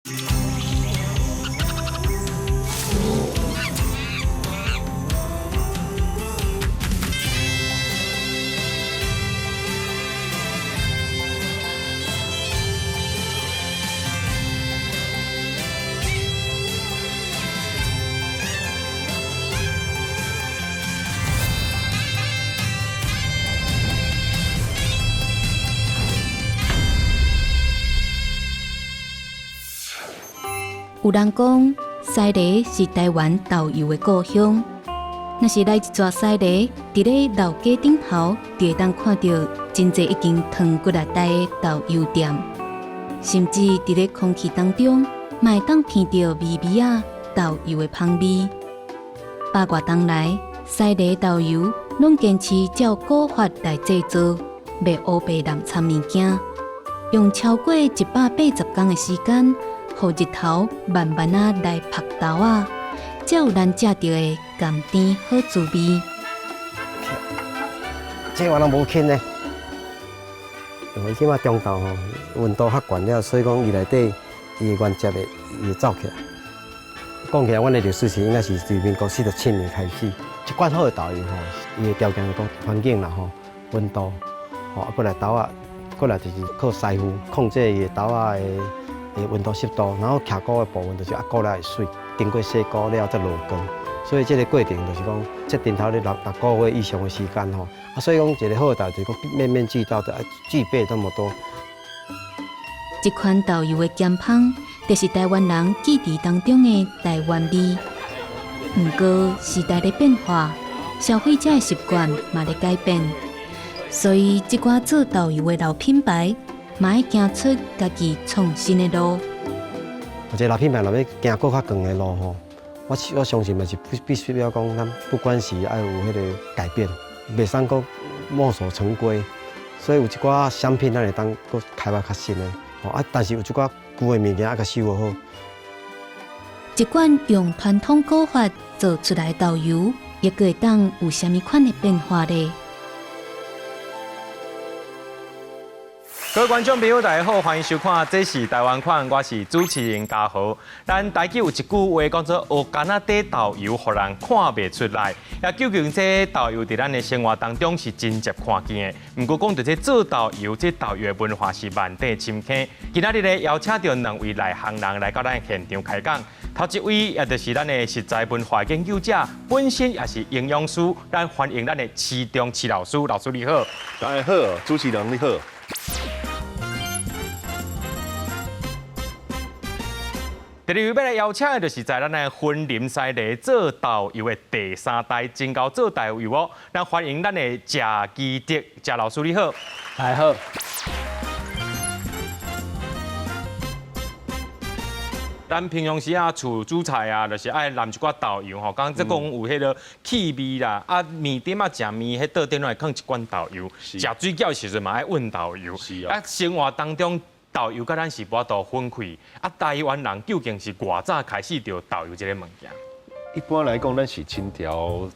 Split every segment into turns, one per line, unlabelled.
有人講，西螺是台灣豆油的故鄉。若是來一逝西螺，佇咧老街頂頭，就會當看著真濟已經褪骨力呆的豆油店，甚至佇咧空氣當中，嘛會當聞著微微仔豆油的芳味。百外冬來，西螺豆油攏堅持照古法來製作，袂烏白摠摻物件，用超過180天的時間，予日頭慢慢仔來曝豆仔，才有咱食著的甘甜好滋味。
這我攏無輕呢，因為這擺中晝吼溫度較懸了，所以講伊內底伊的原汁會伊會走起來。講起來，阮的歷史是應該是自民國47年開始，一罐好的豆油吼，伊的條件是講環境啦吼，溫度，吼啊，過來豆仔，過來就是靠師傅控制伊的豆仔的溫度濕度，然後徛菇的部分就是啊菇了會媠，經過洗菇了才落缸，所以這個過程就是講，這頂頭咧6個月以上的時間吼，啊，所以講一個好的豆就是講面面俱到的，具備這麼多。
這款豆油的鹹芳，就是台灣人記憶當中的台灣味。毋過時代咧變化，消費者的習慣嘛咧改變，所以這寡做豆油的老品牌，嘛愛行出家己創新的路。
這個老品牌若欲行閣較遠的路吼，我相信嘛是必須要講，咱不管是愛有彼個改變，袂使閣墨守成規。所以有一寡商品咱會當閣開發較新的，吼啊，但是有一寡舊的物件愛共修好。
一罐用傳統古法做出來的豆油，抑閣會當有啥物款的變化咧？
各位觀眾朋友，大家好，歡迎收看《這是台灣款》，我是主持人嘉豪。咱台語有一句話講做“蚵乾仔底豆油，予人看袂出來”。啊，究竟這豆油佇咱的生活當中是真濟看見的。毋過講著這做豆油，這豆油的文化是萬底深坑。今仔日咧邀請著兩位內行人來到咱現場開講。頭一位也就是咱的食材文化研究者，本身也是營養師，咱歡迎咱的徐中徐老師。老師你好。
大家好，主持人你好。
第二位欲來邀請的，就是在咱的雲林西螺做豆油的第三代，真𠢕做豆油哦。咱歡迎咱的謝基德謝老師，你好。
大家好。
咱平常時啊，厝煮菜啊，就是愛淋一寡豆油吼。剛才講有彼个氣味啦，啊麵點仔食麵，彼桌頂攏會囥一罐豆油。食水餃的時陣嘛愛溫豆油。啊，生活當中豆油佮咱是無法度分開。啊，台灣人究竟是偌早開始著豆油這个物件？
一般來講，咱是清朝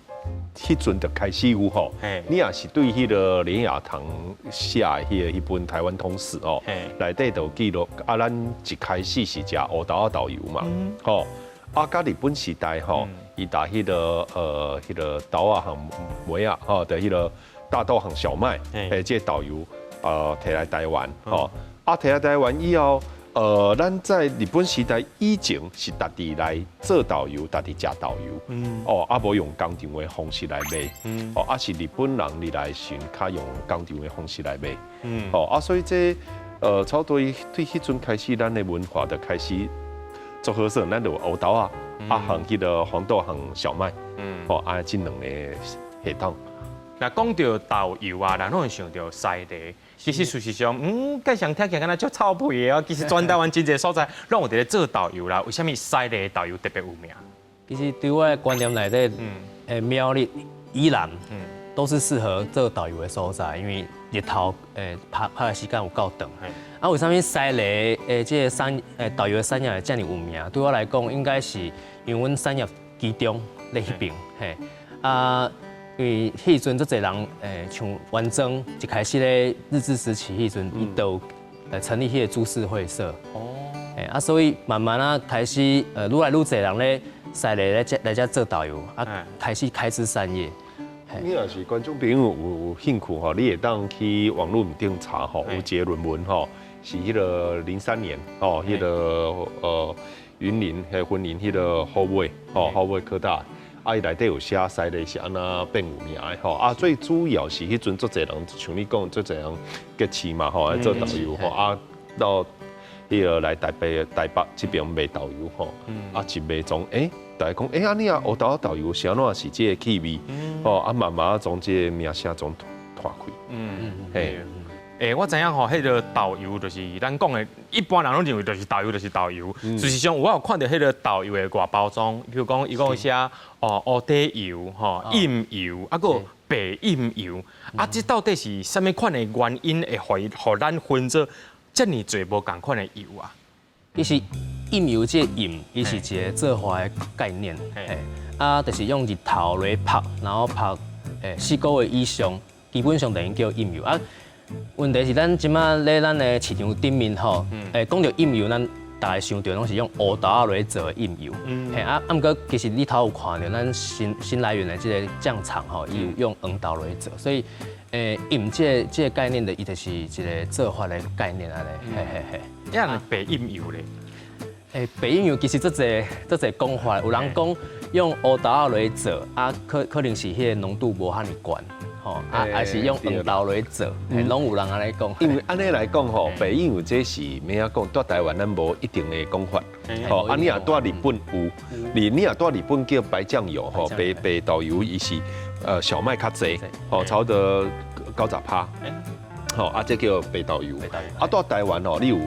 彼陣就開始有吼。你若是對彼个連雅堂寫的彼本《台灣通史》哦，內底就有記錄。啊，咱一開始是食烏豆仔豆油嘛，吼。啊，佮日本時代吼，伊打彼个豆仔和麥仔吼，就彼个大豆和小麥，這个豆油提來台灣吼。啊，提來台灣以後，咱在日本時代以前是家己來做豆油，家己食豆油。哦，啊，無用工廠的方式來賣。哦，啊是日本人入來時，較用工廠的方式來賣。哦，啊，所以這差不多對彼陣開始，咱的文化就開始做好算，咱就有烏豆仔，啊，和彼个黃豆和小麥。哦，啊，這兩个系統。
若講著豆油啊，人攏會想著西螺。其實事實上，計上聽起來敢若足臭屁的哦。其實全台灣真濟所在攏有佇咧做豆油啦。為啥物西螺豆油特別有名？
其實對我的觀念內底，苗栗、宜蘭，都是適合做豆油的所在，因為日頭曬曬的時間有夠長。啊，為啥物西螺的這个產豆油的產業會遮爾有名？對我來講，應該是因為阮產業集中咧彼爿，嘿啊。因為彼陣足濟人，像原裝一開始咧日治時期彼陣，伊就成立彼个株式會社。哦。啊，所以慢慢啊開始，愈來愈濟人咧西螺咧來遮做豆油，啊，開始開枝散葉。
你若是觀眾朋友有興趣吼，你會當去網路頂查吼，有一个論文吼，是彼个03年吼，彼个雲林彼雲林彼个虎尾吼，虎尾科大，啊伊內底有寫西螺是按怎變有名的吼，啊最主要是彼陣足濟人，像你講足濟人結市嘛吼，來做豆油吼，啊到彼个來台北台北這邊賣豆油吼，啊一賣總欸。大家講，欸，按呢啊，烏豆豆油是按怎是這个氣味，哦，啊，慢慢將這个名聲總傳開。嘿，
欸，我知影吼，彼个豆油就是咱講的，一般人攏認為就是豆油就是豆油。事實上，我有看著彼个豆油的外包裝，比如講，伊講寫哦烏底油、吼蔭油，啊閣有白蔭油，啊，這到底是啥物款的原因會予咱分做遮爾濟無仝款的油啊？
其實蔭油這個蔭，伊是一个做法的概念，嘿，啊，就是用日頭來曝，然後曝4個月以上，基本上等於叫蔭油啊。問題是咱這馬咧咱的市場頂面吼，講著蔭油，咱大家想著攏是用烏豆仔來做的蔭油，嘿啊，啊，毋過其實你頭有看著咱新新來源的這个醬廠吼，伊有用黃豆來做，所以蔭這个概念的，伊就是一个做法的概念按呢，嘿嘿嘿。
啊，白蔭油咧？
白蔭油其實足濟足濟講法，有人講用烏豆仔來做，啊，可能是彼个濃度無遐爾懸，吼，啊，還是用黃豆來做，攏有人按呢講。
因為按呢來講吼，白蔭油這是欲按怎講，蹛台灣咱無一定的講法，吼，啊，你若蹛日本有，你若蹛日本叫白醬油，吼，白白豆油，伊是小麥較濟，吼，差不多90%。吼，啊，這叫白豆油。啊，蹛台灣哦，你有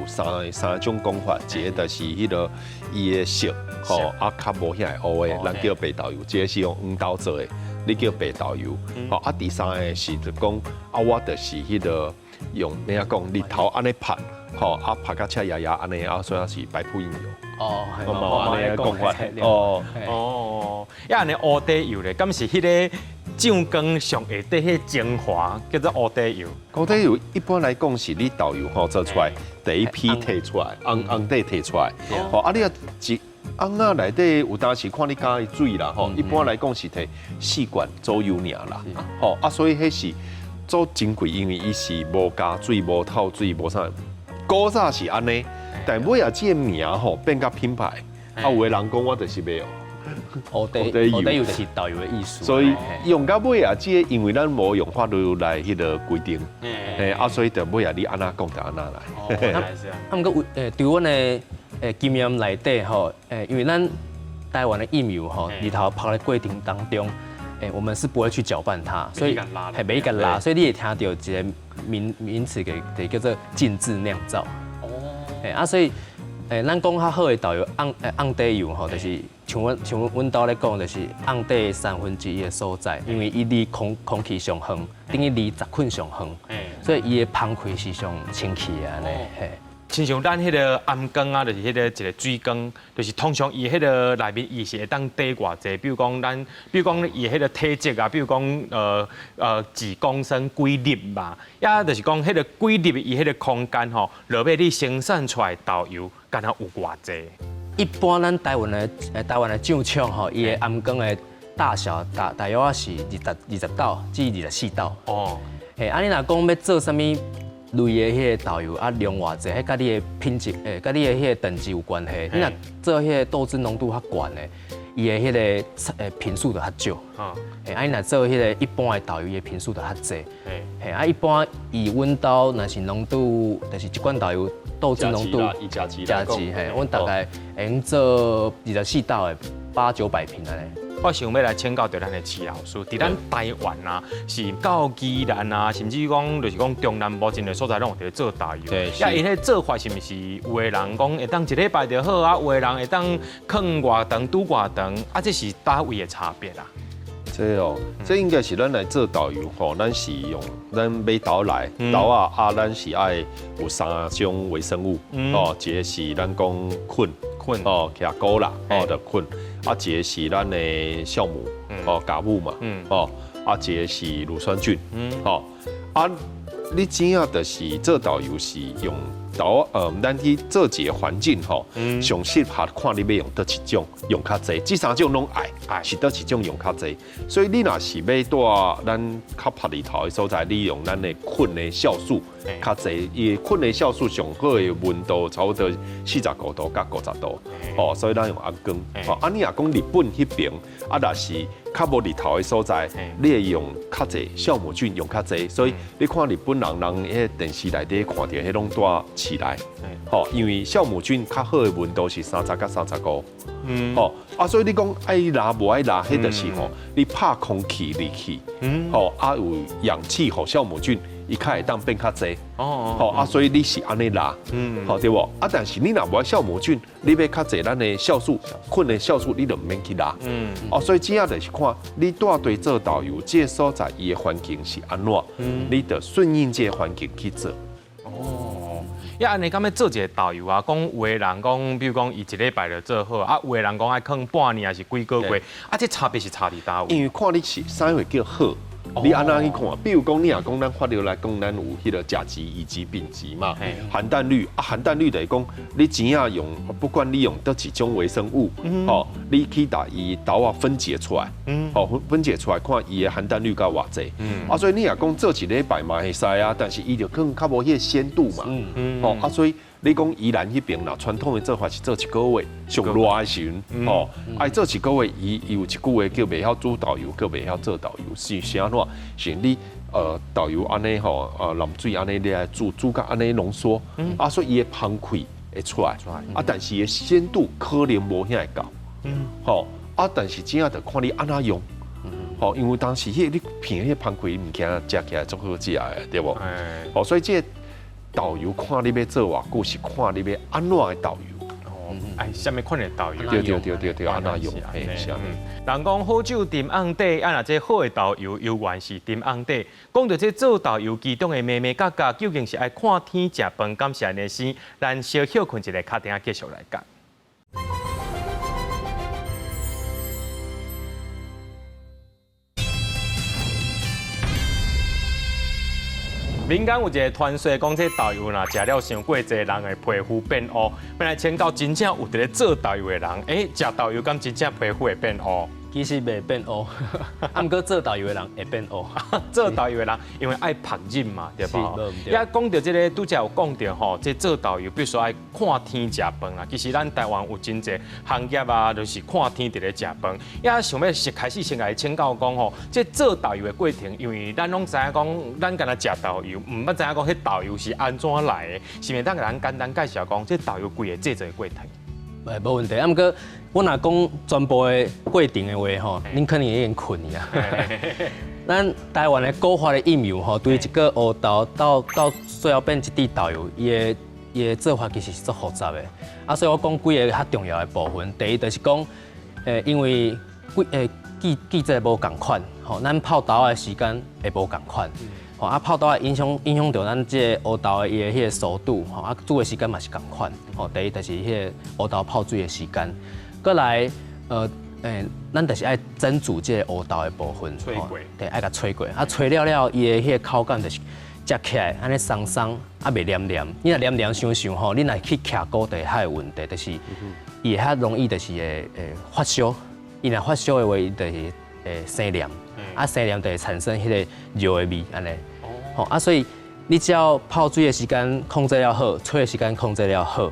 三種講法，一个就是彼个伊的色，吼，啊，較無遐烏的，咱叫白豆油；一个是用黃豆做的，你叫白豆油。吼，啊，第三个是就講，啊，我就是彼个用欲按怎講，日頭按呢曝，吼，啊，曝甲赤壓壓按呢，啊，所以是白鋪蔭油。
哦，
按呢講法。哦
哦，啊，按呢烏底油咧，敢是彼个醬缸上下底彼精華叫做烏底油？
烏底油一般來講是你豆油吼做出來，第一批提出來，紅紅底提出來。吼，啊，你啊一甕仔內底有當時看你加水啦，吼，一般來講是提4罐左右爾啦，吼，啊，所以彼是做真貴，因為伊是無加水、無透水、無啥。古早是按呢，但尾仔這个名吼變甲品牌，啊，有的人講我就是賣
烏底烏底油就是豆油的意思。
所以用到尾啊，這个因為咱無用法律來彼个規定，嘿啊，所以就尾仔你按怎講就按怎來。
啊，毋過佇阮的經驗內底吼，因為咱台灣的蔭油吼，日頭曝的過程當中，我們是不會去攪拌它，所以係袂共拉，所以你會聽著一个名詞給叫做靜置釀造。哦。啊，所以咱講較好的豆油，甕底油吼，就是像阮兜咧講，就是甕底1/3的所在，因為伊離空氣上遠，等於離雜菌上遠，所以伊的芳氣是上清氣的按呢。嘿。
親像咱彼个頷缸啊，就是彼个一个水缸，就是通常伊彼个內面伊是會當貯偌濟，比如講咱，比如講伊彼个體積啊，比如講幾公升幾粒嘛，也就是講彼个幾粒伊彼个空間吼，落尾你生產出來豆油，敢若有偌濟？
一般咱台灣的醬廠吼，伊的頷缸的大小大約是20斗至24斗。哦。嘿，啊，你若講欲做啥物類的彼个豆油啊，量偌濟，彼佮你的品質，佮你的彼个等級有關係。你若做彼个豆汁濃度較懸的，伊的彼个坪數就較少。嘿，啊，你若做彼个一般的豆油，伊的坪數就較濟。嘿，啊，一般以阮兜若是濃度，就是一罐豆油豆汁濃度，
加
劑，嘿，阮大概會用做24斗的八九百瓶按呢。
我想欲來請教著咱的徐老師，佇咱台灣啊，是到宜蘭啊，甚至講就是講中南部真濟所在攏有佇咧做豆油。啊，𪜶彼做法是毋是有的人講會當一禮拜就好啊？有的人會當囥偌長、拄偌長，啊，這是佗位的差別啊？
這哦，這應該是咱來做豆油吼，咱是用咱買豆來豆仔啊，咱是愛有三種微生物哦，一个是咱講菌
菌
哦，徛菇啦，哦，就菌。啊，一个是咱的酵母，哦，酵母嘛，哦，啊，一个是乳酸菌，哦，啊，你主要就是做豆油是用豆咱去做一个环境吼，上適合看你欲用佗一種用較濟，這三種攏愛，是佗一種用較濟。所以你若是欲佇咱較曬日頭的所在，你用咱的菌的酵素較濟，伊的菌的酵素上好的溫度差不多45度佮50度，吼，所以咱用暗光。吼，啊，你若講日本彼爿，啊，若是較無日頭的所在，你會用較濟酵母菌用較濟，所以你看日本人人彼電視內底看著彼攏蹛市內，吼，因為酵母菌較好的溫度是30佮35，吼，啊，所以你講愛熱無愛熱，彼就是吼，你拍空氣入去，吼，啊有氧氣予酵母菌，伊較會當變較濟，吼啊，所以你是按呢熱，吼對無？啊，但是你若無愛酵母菌，你欲較濟咱的酵素，菌的酵素，你就毋免去熱，哦，所以主要就是看你帶隊做導遊，這個所在伊的環境是按怎，你就順應這個環境去做。
哦，呀，按呢敢欲做一個導遊啊？講有的人講，比如講伊一禮拜就做好，啊，有的人講愛囥半年，還是幾個月，啊，這差別是差佇佗位？
因為看你是啥會叫好。你按怎去看？比如講，你若講咱法律來講，咱有彼个甲級、乙級、丙級嘛，含氮率啊，含氮率就是講，你錢仔用，不管你用佗一種微生物，吼，你去共伊豆仔分解出來，吼，分解出來看伊的含氮率夠偌濟，啊，所以你若講做一禮拜嘛會使啊，但是伊就可能較無彼个鮮度嘛，吼，啊，所以你講宜蘭彼爿啦，傳統的做法是做一個月，上熱的時陣，吼，愛做一個月，伊有一句話叫袂曉煮豆油，閣袂曉做豆油，是是按怎？是你豆油按呢吼，淋水按呢你來煮，煮甲按呢濃縮，啊，所以伊的芳氣會出來，啊，但是伊的鮮度可能無遐會夠，吼，啊，但是主要就看你按怎用，吼，因為當時彼個你聞彼個芳氣物件食起來足好食的，對無？吼，所以這個導遊看你欲做偌久，是看你欲按怎的導遊。
哦，愛啥物款的導遊？
對對對對對，按怎用？嘿，是按呢。
人講好酒沉甕底，啊，若這好的導遊猶原是沉甕底。講著這做導遊其中的眉眉角角，究竟是愛看天食飯，敢是按呢生？咱小歇睏一下，敲電話繼續來講。民間有一個傳說，講這豆油若食了傷過濟，人會皮膚變烏。欲來請教真正有佇咧做豆油的人，欸，食豆油敢真正皮膚會變烏？
其實袂變烏，啊，毋過做豆油的人會變烏。
做豆油的人因為愛曝日嘛，對無？也講著這个，拄才有講著吼，這做豆油必須愛看天食飯啦。其實咱台灣有真濟行業啊，就是看天佇咧食飯。也想欲先開始先共伊請教講吼，這做豆油的過程，因為咱攏知影講，咱干焦食豆油，毋捌知影講彼豆油是按怎來的，是毋是當共咱簡單介紹講，這豆油規个製作的過程？
欸，無問題。啊，毋過我若講全部的過程的話吼，恁可能已經睏去啊。咱台灣的古法的蔭油吼，對一個烏豆到最後變一滴豆油，伊的做法其實是足複雜的。啊，所以我講幾个較重要的部分。第一就是講，因為季季季節無仝款，吼，咱泡豆的時間會無仝款。吼，啊，泡豆會影響影響著咱這個烏豆的伊的彼个熟度，吼，啊，煮的時間嘛是仝款。吼，第一就是彼个烏豆泡水的時間，閣來，咱就是愛蒸煮這個烏豆的部分，
炊過，
對，愛共炊過，啊，炊了了，伊的彼個口感就是食起來按呢鬆鬆，啊，袂黏黏。你若黏黏傷傷吼，你若去徛鍋就會較有問題，就是伊會較容易就是會會發燒。伊若發燒的話，伊就是會生黏，啊，生黏就會產生彼个尿的味，按呢。吼啊，所以你只要泡水的時間控制了好，炊的時間控制了好，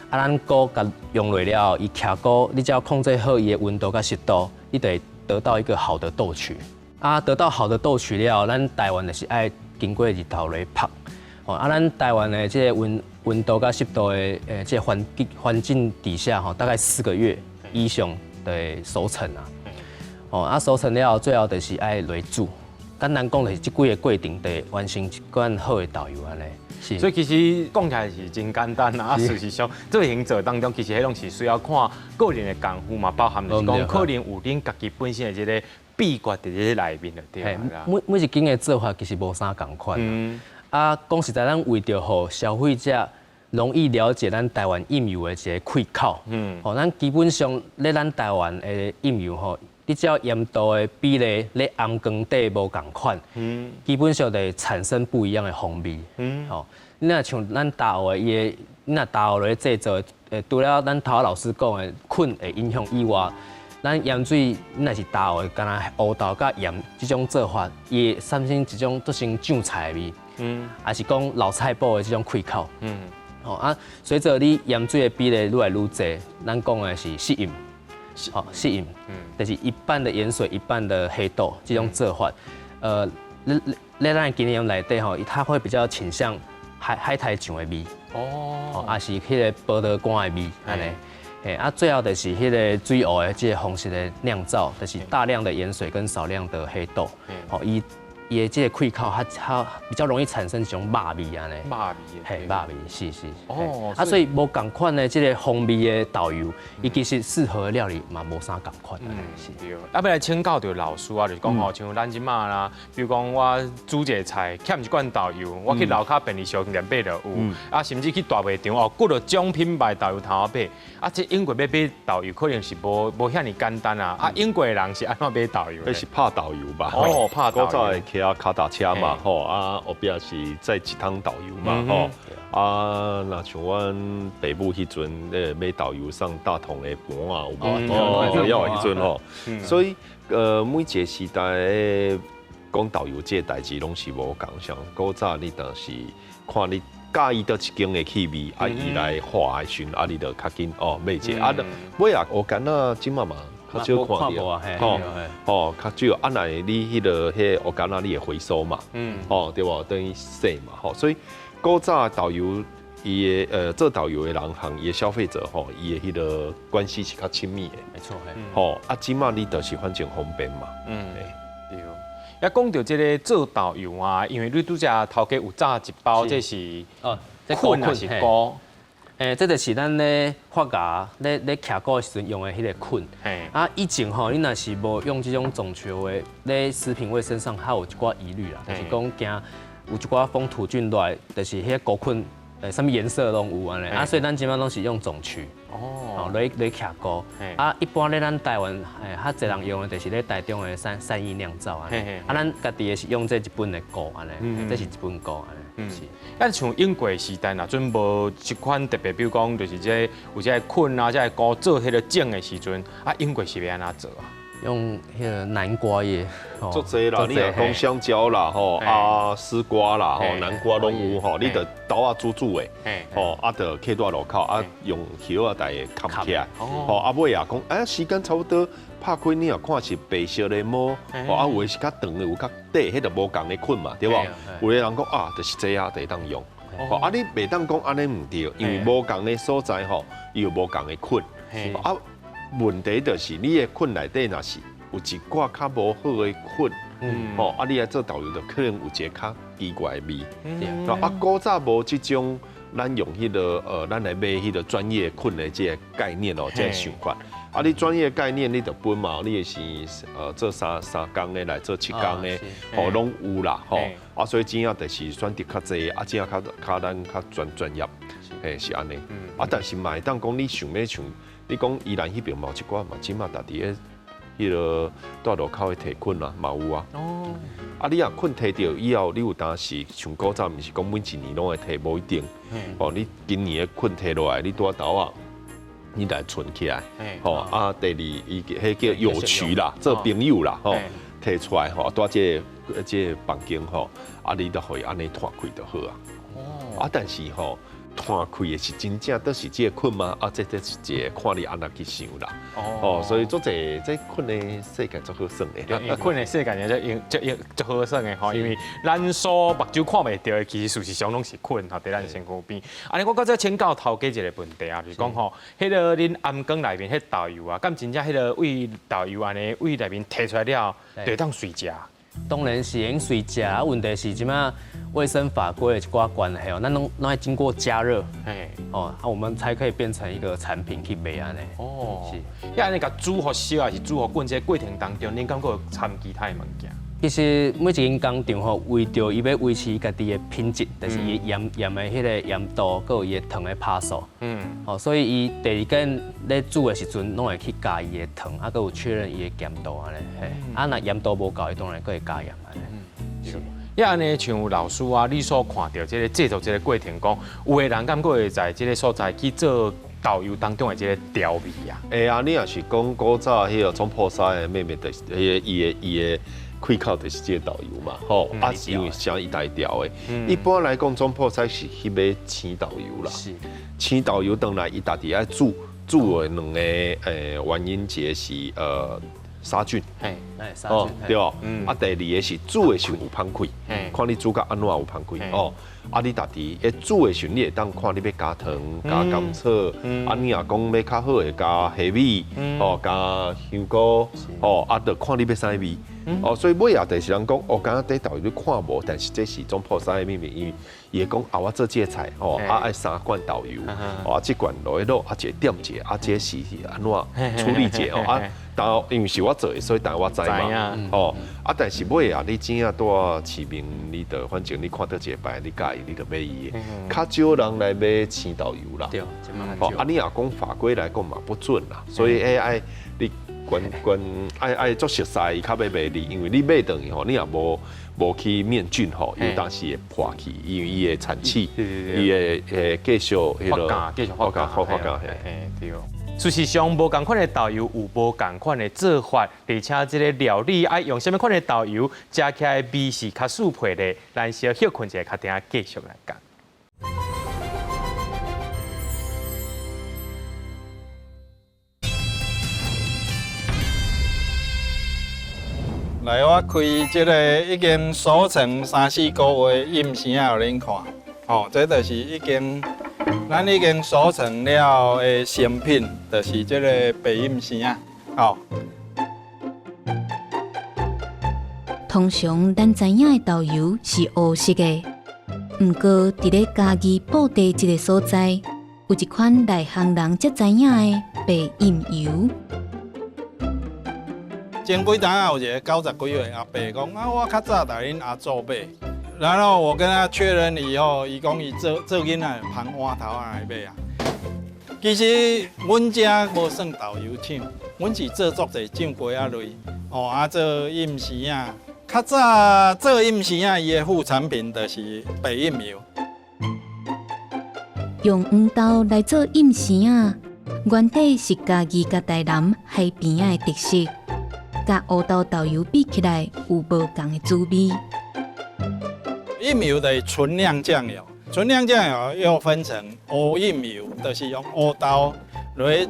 啊，咱鍋共用落了後，伊徛鍋，你只要控制好伊的溫度佮濕度，你就會得到一個好的豆曲。啊，得到好的豆曲了後，咱台灣就是愛經過日頭來曝。吼啊，咱台灣的這個溫溫度佮濕度的這個環境環境底下吼，大概4個月以上就會收成啊。哦，啊，收成了後，最後就是愛來煮。簡單講就是這幾个過程，就會完成一罐好的豆油按呢。
是。所以其實講起來是真簡單啊，事實上做行做當中，其實彼攏是需要看個人的功夫嘛，包含就是講可能有恁家己本身的這个秘訣佇這內面就對啦。
每每一間的做法其實無啥仝款。啊，講實在，咱為著予消費者容易了解咱台灣蔭油的一个開口。吼，咱基本上咧咱台灣的蔭油吼，你只要鹽度的比例咧頷頸底無仝款，基本上就會產生不一樣的風味。吼，你若像咱大學的伊的，你若大學咧製作，除了咱頭老師講的菌會影響以外，咱鹽水你若是大學的，敢若烏豆佮鹽這種做法，伊會產生一種做成醬菜的味，抑是講老菜脯的這種氣口。吼啊，隨著你鹽水的比例愈來愈濟，咱講的是食鹽，吼食鹽，就是一半的鹽水，一半的黑豆這種做法，咧咱的經驗內底吼，它會比較傾向海苔醬的味，哦，抑是彼個葡萄乾的味，按呢，嘿，啊，最後就是彼個水芋的這個方式的釀造，就是大量的鹽水跟少量的黑豆，吼，伊的這個氣口較較比較容易產生一種肉味按呢，
肉味，
嘿，肉味，是是。哦，啊，所以無仝款的這個風味的豆油，伊其實適合的料理嘛無啥仝款。嗯，
是。對。啊，欲來請教著老師啊，就是講吼，像咱這馬啦，比如講我煮一個菜，欠一罐豆油，我去樓跤便利商店買就有，啊，甚至去大賣場哦，幾若種品牌豆油通買。啊，這英國欲買豆油可能是無遐爾簡單啊。啊，英國的人是按怎買豆油？
彼是拍豆油吧？
哦，拍豆油。
古早會騎跤踏車嘛，吼啊，後壁是載一桶豆油嘛，吼啊，若像阮爸母彼陣咧買豆油送大同的盤啊，有無？哦，要彼陣吼，所以每一個時代講豆油這個代誌攏是無仝，像古早你若是看你佮意佗一間的氣味，啊，伊來化的時陣，啊，你就較緊哦買一個，啊，尾啊烏柑仔這馬嘛較少看著，吼吼較少，啊，若你彼個烏柑仔你會回收嘛，吼對無？等於洗嘛，吼，所以古早豆油伊的做豆油的人和伊的消費者吼，伊的彼個關係是較親密的，
沒錯，
吼啊，這馬你就是反正方便嘛，
對。啊，講到這個做豆油啊，因為你拄才頭家有炸一包，這是
哦，
菌還是菇？
這就是咱咧發芽、咧徛菇的時陣用的彼個菌。啊，以前吼，你若是無用這種種球的，咧食品衛生上還有一寡疑慮啦，就是講驚有一寡風土菌來，就是彼個菇菌，啥物顏色攏有按呢。啊，所以咱這擺攏是用種球。哦，來徛菇。啊，一般咧咱台灣，較濟人用的就是咧台中的三義釀造按呢。啊，咱家己的是用這日本的菇按呢，這是日本菇按呢。
是。啊，像英國時代，若陣無這款特別，比如講，就是這有這個菌啊，這個菇做彼個種的時陣，啊，英國是欲按怎做啊？
用彼個南瓜葉，
足濟啦，你若講香蕉啦，吼啊絲瓜啦，吼南瓜攏有吼，你就豆仔煮煮的，吼啊就徛佇路口啊用葉仔來崁起來，吼啊尾啊講，哎時間差不多拍開你若看是白色的毛，吼啊有的是較長的，有較短，彼就無仝的菌嘛，對無？有的人講啊，就是這啊，就會當用，吼啊你袂當講按呢毋對，因為無仝的所在吼，伊有無仝的菌，啊。問題就是你的菌內底若是有一寡較無好的菌，吼啊，你來做豆油就可能有一個較奇怪的味。啊，古早無這種咱用彼個咱來買彼個專業菌的這個概念哦，這個想法。啊，你專業概念你就分嘛，你是做三工的來做7工的，吼攏有啦，吼。啊，所以真正就是選擇較濟，啊，真正較咱較專業，嘿，是按呢。啊，但是嘛會當講你想欲像。你講宜蘭彼邊嘛有一寡嘛，這馬佇咧彼個大路口的提菌啊，嘛有啊。哦。啊，你若菌提著以後，你有當時像古早，毋是講每一年攏會提，無一定。哦，你今年的菌提落來，你拄仔豆仔，你來存起來。吼啊，第二，伊彼叫友渠啦，做朋友啦，吼，提出來吼，佇這個房間吼，啊，你就予伊按呢湠開就好啊。哦。啊，但是吼，湠開的是真正都是這個菌嗎？啊，這是一個看你按怎去想啦。哦，所以足濟這菌的世界足好耍的。
菌的世界就用就用足好耍的吼，因為咱所目睭看袂著的，其實事實上攏是菌吼，佇咱身軀邊。按呢，我閣再請教頭家一個問題啊，就是講吼，彼個恁頷頸內面彼豆油啊，敢真正彼個為豆油按呢為內面提出來了，就會當隨食？
當然是會隨食，啊，問題是這馬衛生法規的一寡關係哦，咱攏愛經過加熱，哦，啊，我們才可以變成一個產品去賣按呢。
哦，是。啊，按呢共煮予燒，抑是煮予滾這個過程當中，恁感覺有摻其他的物件？
其實每一間工廠吼，為著伊欲維持家己的品質，就是伊鹽鹽的彼个鹽度，閣有伊的糖的趴數。吼，所以伊第二間咧煮的時陣，攏會去加伊的糖，啊，閣有確認伊的鹹度按呢。嘿，啊，若鹽度無夠，伊當然閣會加鹽按呢。
是。抑按呢，像老師啊，你所看著這个製作這个過程，講有的人敢閣會在這个所在去做豆油當中的這个調味啊？
會啊，你若是講古早彼个總鋪師的妹妹，就是彼个伊的開口就是這个豆油嘛，吼，啊，因為啥伊來調的。一般來講，總鋪師是去買青豆油啦，青豆油轉來伊家己愛煮，煮的兩个原因，一個是殺菌，
哦，
對哦，啊，第二个是煮的時候有芳氣，看你煮甲按怎有芳氣哦。啊，你家己咧煮的時候，你會當看你欲加糖、加甘草，啊，你若講欲較好會加蝦米，哦，加香菇，哦，啊，就看你欲啥物味。哦，所以尾仔就是人講，哦，敢若佇豆油你看無，但是這是總鋪師的秘密，因為伊會講啊，我做這个菜，哦，啊愛三罐豆油，哦，這罐落去滷，啊，一個點一個，啊，這是按怎處理者，哦，啊，但因為是我做的，所以當然我知嘛，哦，啊，但是尾仔你真正佇市面，你就反正你看佗一个牌，你佮意你就買伊的，較少人來買青豆油啦。
對，
哦，啊，你若講法規來講嘛不準啦，所以愛你關關愛愛做熟似，伊較欲賣你，因為你買轉去吼，你若無去滅菌吼，有當時會破去，因為伊會產氣，伊會會繼續彼个
繼續發酵，
發酵，
嘿，對。事實上，無仝款的豆油有無仝款的做法，而且這个料理愛用啥物款的豆油，食起來味是較適配的。咱小歇睏一下，較等下繼續來講。
來，我開這个已經熟成三四個月的蔭生仔，予恁看。哦，這就是已經咱已經熟成了的成品，就是這个白蔭生仔。哦。
通常咱知影的豆油是烏色的，毋過佇咧嘉義布袋這个所在，有一款內行人才知影的白蔭油。
前幾冬有一個90幾歲阿伯講啊，我較早佇恁阿祖買，然後我跟他確認以後，伊講伊做做囡仔捧碗頭仔來買啊。其實阮遮無算豆油廠，阮是做足濟醬粿仔類，哦啊做蔭生仔。較早做蔭生仔，伊的副產品就是白蔭油。
用黃豆來做蔭生仔，原底是嘉義佮台南海邊仔的特色。佮烏豆豆油比起來，有無仝的滋味。
蔭油就是純釀醬油，純釀醬油又分成烏蔭油，就是用烏豆來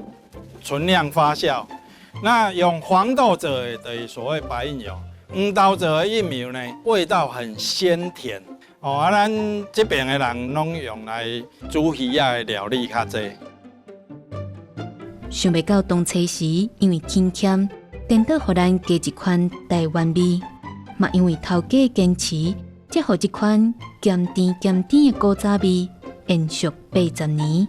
純釀發酵。那用黃豆做的，就是所謂白蔭油。黃豆做的蔭油呢，味道很鮮甜。哦，啊，咱這邊的人攏用來煮魚仔的料理較濟。
想袂到當初時，因為輕儉，顛倒予咱加一款台灣味，嘛因為頭家堅持，才予這款鹹甜鹹甜的古早味延續80年。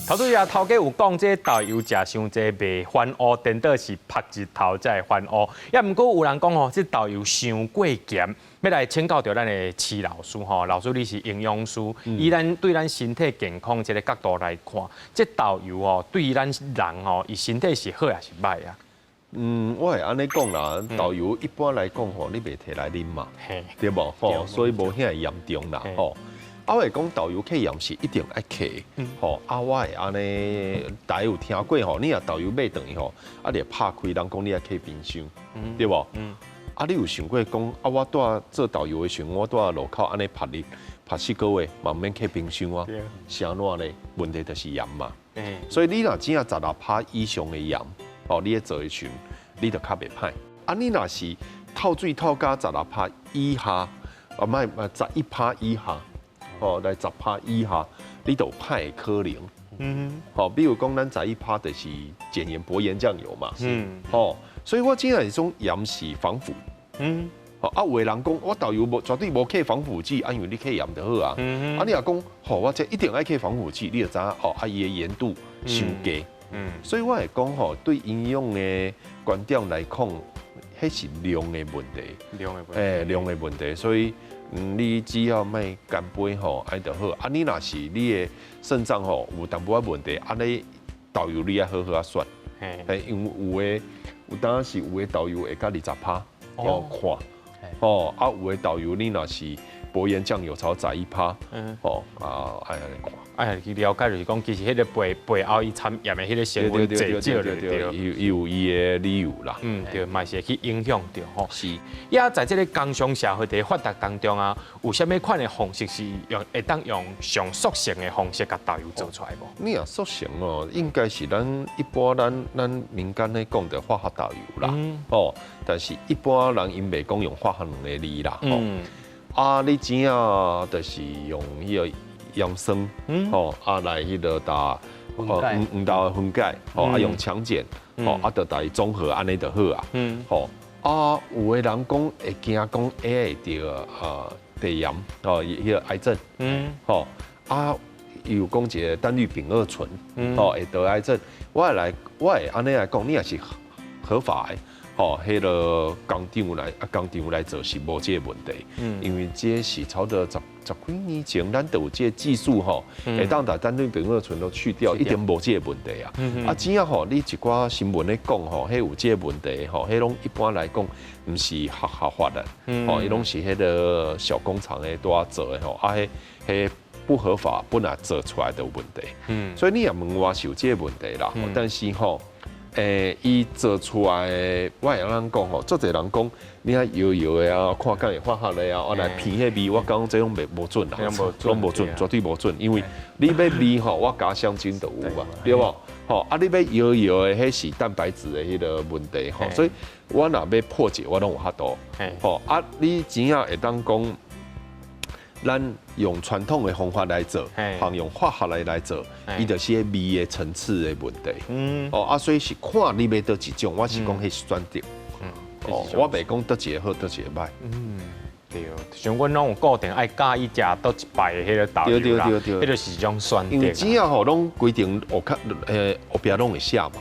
頭拄仔頭家有講，這豆油食傷濟袂翻烏，顛倒是曝日頭才會翻烏。也毋過有人講吼，這豆油傷過鹹，欲來請教著咱的徐老師吼，老師你是營養師，以咱對咱身體健康這个角度來看，這豆油哦對咱人吼，伊身體是好抑是䆀啊？
嗯，我會按呢講啦，豆油一般來講吼，你袂提來啉嘛，對無吼，所以無遐嚴重啦吼。啊，我會講豆油加鹽是一定愛加，吼啊，我會按呢，大家有聽過吼？你若豆油買轉去吼，啊，你拍開，人講你愛加冰箱，對無？啊，你有想過講啊？我蹛做豆油的時陣，我蹛路口按呢曝日曝四個月，嘛毋免加冰箱啊？是按怎咧？問題就是鹽嘛。所以你若只要16%以上的鹽，哦，你咧做的時陣，你就較袂歹。啊，你若是透水透甲16%以下，啊，莫11%以下。哦，來10%以下，你就歹的可能。好，比如講咱11%就是減鹽薄鹽醬油嘛。哦，所以我真係種鹽是防腐。好，啊，有的人講我豆油無絕對無加防腐劑，啊，因為你加鹽就好啊。啊，你若講，吼，我這一定愛加防腐劑，你就知影哦，啊，伊的鹽度傷低。所以我會講吼，對營養的觀點來講，彼是量的問題。
量的問題。
欸，量的問題，所以你只要莫乾杯吼，按就好。啊，你若是你的腎臟吼有淡薄仔問題，按呢豆油你愛好好仔選。嘿，因為有的有當時有的豆油會加20%，哦看。哦，啊有的豆油你若是薄鹽醬油才11%，哦啊愛按呢看。
哎，去了解就是講，其實彼个背背後伊摻鹽的彼个成分濟少就對。
伊有伊的理由啦。
嗯，對，嘛是會去影響著吼。
是。
也在這个工商社會佇發達當中啊，有啥物款的方式是用會當用上速成的方式共豆油做出來無？
你若速成哦，應該是咱一般咱民間咧講的化學豆油啦。哦，但是一般人𪜶袂講用化學兩个字啦。啊，你只要就是用彼个鹽酸，吼啊來彼个打黃黃豆的分解，吼啊用強鹼，吼啊就共伊綜合按呢就好啊。吼啊有的人講會驚講會得肺炎，吼彼个癌症，吼啊伊有講一个單氯丙二醇，吼會得癌症。我會來我會按呢來講，你若是合法的。吼，彼个工廠來啊，工廠來做是無這个問題，因為這是差不多十幾年前，咱就有這个技術吼，會當把單氯丙二醇都去掉，一定無這个問題啊。啊，只要吼，你一寡新聞咧講吼，彼有這个問題吼，彼攏一般來講毋是合合法的，吼，伊攏是彼个小工廠咧拄仔做的吼，啊，彼彼不合法本來做出來的有問題。所以你若問我是有這个問題啦，但是吼。伊做出來的，我會按呢講吼，足濟人講，你愛搖搖的啊，看敢會化學的啊，我來聞彼味，我感覺這攏袂無準啦，攏無準，絕對無準，因為你欲味吼，我加香精就有啊，對無？吼，啊，你欲搖搖的，彼是蛋白質的彼个問題吼，所以我若欲破解，我攏有法度。吼，啊，你真正會當講，咱用傳統的方法來做，和用化學來做，伊就是彼味的層次的問題。哦啊，所以是看你欲佗一種，我是講彼是選擇。哦，我袂講佗一个好，佗一个歹。
對，像阮攏有固定愛佮意食佗一擺的彼个豆油啦，彼就是一種選擇。
因為只要吼攏規定後較後壁攏會寫嘛。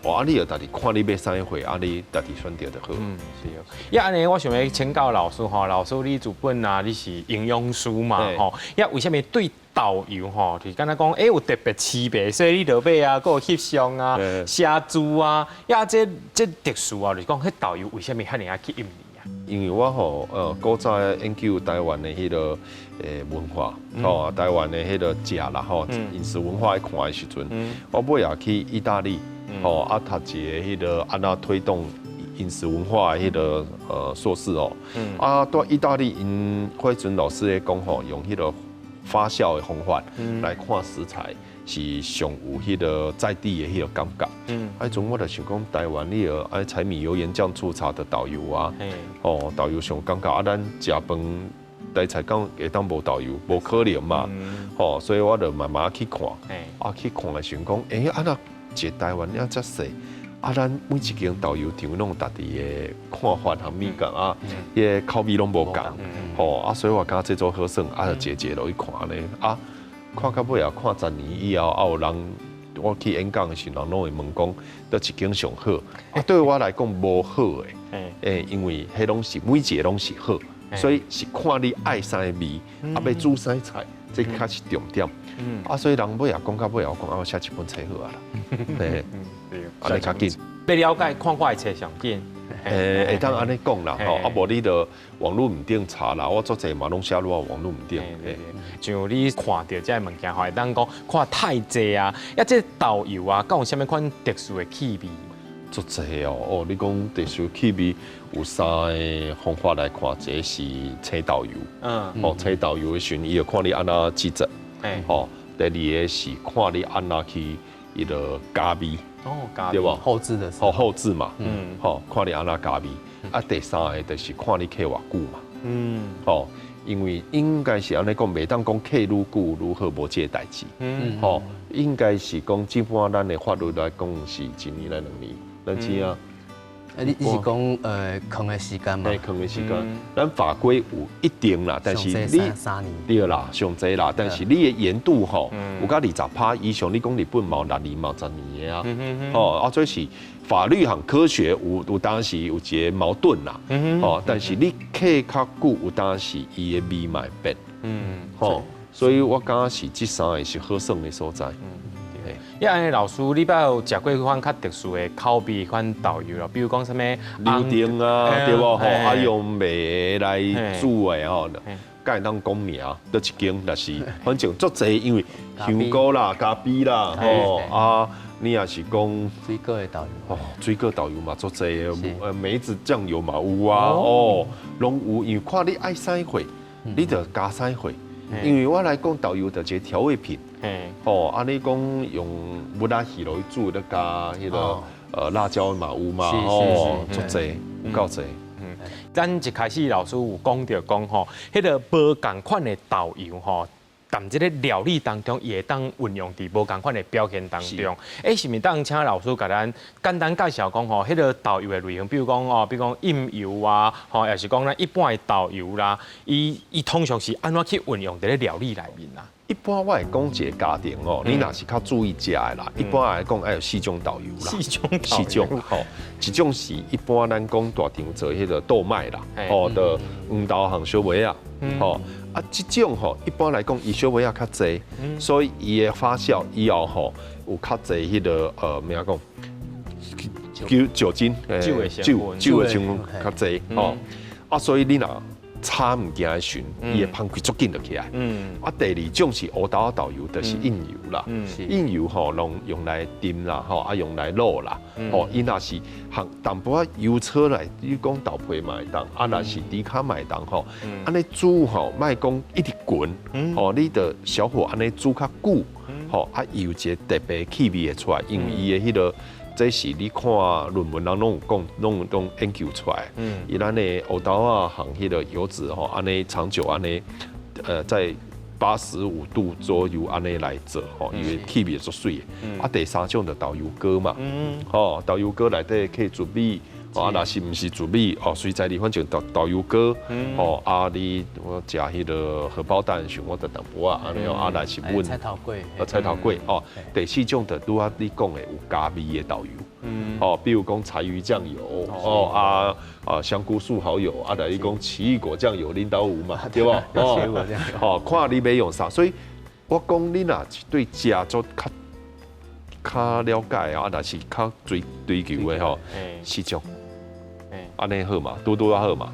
哦，啊，你就家己看你欲啥貨，啊，你家己選擇就好。
嗯，對。呀，按呢，我想欲請教老師吼，老師你自本啊，你是營養師嘛吼？呀，為啥物對豆油吼，就是敢若講，欸，有特別區別，所以你落尾啊，閣有翕相啊、寫字啊，呀，這特殊啊，就是講，彼豆油為啥物遐爾仔吸引你？
因為我吼，古早研究台灣的彼个文化，吼，台灣的彼个食啦，吼，飲食文化去看的時陣，我尾也去意大利，吼，啊，讀一個彼个按怎推動飲食文化的彼个碩士哦，啊，佇意大利𪜶彼陣老師咧講吼，用彼个發酵的方法來看食材。是上有彼个在地的彼个感覺。啊，彼陣我就想講，台灣你著愛柴米油鹽醬醋茶的豆油啊，哦，豆油上感覺啊，咱食飯台菜講會當無豆油，無可能嘛。吼，所以我就慢慢去看，啊，去看的時陣講，欸，啊若一個台灣爾遮細，啊，咱每一間豆油場攏有家己的看法和美感啊，彼个口味攏無仝。吼，啊，所以我感覺這做好耍，啊，就一个一个落去看咧，啊。看到尾啊，看10年以後，啊有人我去演講的時候，人攏會問講，佗一間上好？啊，對我來講無好的，欸，因為彼攏是每一个攏是好，所以是看你愛啥味，啊欲煮啥菜，這較是重點。啊，所以人尾仔講到尾，我講啊，我寫一本冊好啊啦，嘿，按呢較緊。
欲了解看我的冊上緊。
欸，會當按呢講啦，吼，啊無你就網路毋頂查啦，我足濟嘛攏寫落網路毋頂。
像你看著這个物件，會當講看太濟啊，啊這豆油啊，敢有啥物款特殊的氣味？
足濟哦，哦，你講特殊氣味有三个方法來看，一個是青豆油，哦，青豆油的時陣，伊就看你按怎製作，吼，第二个是看你按怎去彼个加味。
哦，加
對無？
後製的
吼，後製嘛，吼，看你按怎加味。啊，第三个就是看你刻偌久嘛，吼，因為應該是按呢講，袂當講刻愈久愈好，無這个代誌，吼，應該是講，基本咱的法律來講是一年來兩年，咱知影，
你是講囥的時間嘛？
嘿，囥的時間，咱法規有一定啦，但是你
3年
對啦，上濟啦，但是你的鹽度吼，有到20%以上，你講日本嘛有6年嘛有10年的啊，吼啊，這是法律和科學有當時有一個矛盾啦，吼，但是你囥較久，有當時伊的味嘛會變，吼，所以我感覺是這三个是好耍的所在。
伊按呢老師，你捌有食過彼款較特殊的口味款豆油咯？比如講啥物
柳丁啊，對無吼？啊用麥來煮的吼，敢會當講名？佗一間，若是反正足濟，因為香菇啦、咖啡啦，吼啊，你若是講
水果的豆油，
哦，水果豆油嘛足濟的，梅子醬油嘛有啊，哦，攏有，因為看你愛啥貨，你就加啥貨。因為我來講豆油就一個調味品，哦，啊你講用木仔魚落去煮，咧加彼個辣椒嘛有嘛，哦，足濟有夠濟。
咱一開始老師有講著講吼，彼個無仝款的豆油吼，佇這個料理當中，伊會當運用佇無仝款的表現當中。欸，是毋是當請老師共咱簡單介紹講吼，彼個豆油的類型，比如講哦，比如講蔭油啊，吼，抑是講咱一般的豆油啦，伊通常是按怎去運用佇咧料理內面啊？
一般我會講一個家庭哦，你若是較注意食的啦，一般來講愛有四種豆油啦，
四種
四種吼，一種是一般咱講大腸做彼個豆麥啦，吼，就黃豆和小麥仔，吼，啊，這種吼一般來講伊小麥仔較濟，所以伊的發酵以後吼有較濟彼個咩仔講，酒精，
酒的
酒的成分較濟吼，啊，所以你若炒物件的時陣，伊會芳氣足緊就起來。啊，第二種是烏豆仔豆油，就是蔭油啦。蔭油吼，攏用來炖啦，吼啊用來滷啦。吼，伊若是含淡薄仔油炒來，你講豆皮嘛會當，啊若是豬跤嘛會當吼。按呢煮吼，莫講一直滾，吼，你著小火按呢煮較久，吼啊伊有一个特別氣味會出來，因為伊的彼個。這是你看論文人攏有講，攏研究出來。伊咱的烏豆仔和彼個油脂吼，按呢長久按呢，在85度左右按呢來做吼，因為氣味足媠的。啊，第三種就豆油膏嘛，吼，豆油膏內底可以煮米，啊，若是毋是煮米哦，隨在你反正豆油膏，吼，啊，你我食彼個荷包蛋時，我就淡薄仔按呢，啊，若是阮
菜頭粿，
菜頭粿哦。第四種就拄仔你講的有加味的豆油，哦，比如講柴魚醬油，哦啊香菇素蠔油，啊，來你講奇異果醬油，恁兜有嘛，對無？
奇異果醬油，
哦，看你欲用啥，所以我講你若是對食做較了解啊，若是較追求的吼，四種，按呢好嘛，拄拄仔好嘛。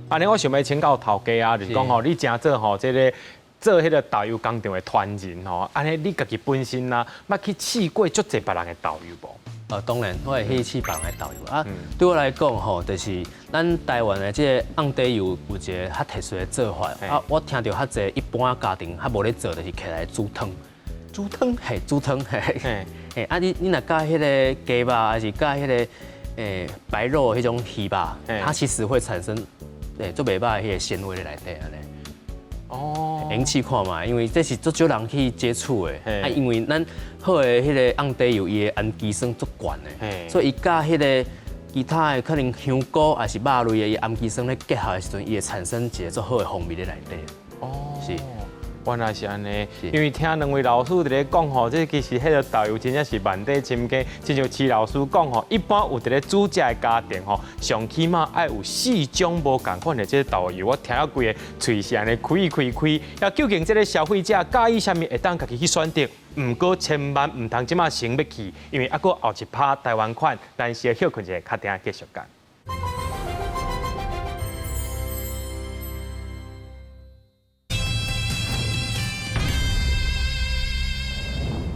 按呢我想欲請教頭家啊，就是講吼，你誠做吼這个做彼个豆油工廠的傳人吼，按呢你家己本身啊，捌去試過足濟別人的豆油無？
當然，我會去試別人的豆油啊。對我來講吼，就是咱台灣的這个紅茶油有一个較特殊的做法啊。我聽著較濟一般家庭較無咧做，就是起來煮湯。
煮湯？
嘿，煮湯嘿。嘿，啊你若加彼个雞肉，還是加彼个白肉彼種魚肉，它其實會產生足袂歹彼个鮮味佇內底按呢。哦，會用試看覓，因為這是足少人去接觸的。啊，因為咱好的彼个紅茶油，伊的氨基酸足懸的，所以伊佮彼个其他的可能香菇抑是肉類的，伊氨基酸咧結合的時陣，伊會產生一个足好的風味佇內底。
哦，
是。
原來是按呢，因為聽兩位老師佇咧講吼，這其實彼个豆油真正是萬塊深加，親像徐老師講吼，一般有佇咧煮食的家庭吼，上起碼愛有四種無仝款的這个豆油，我聽了規个喙是按呢開開開。啊，究竟這个消費者佮意啥物會當家己去選擇？毋過千萬毋通這馬先欲去，因為猶閣後一趴台灣款，咱先歇睏一下，較等下繼續講。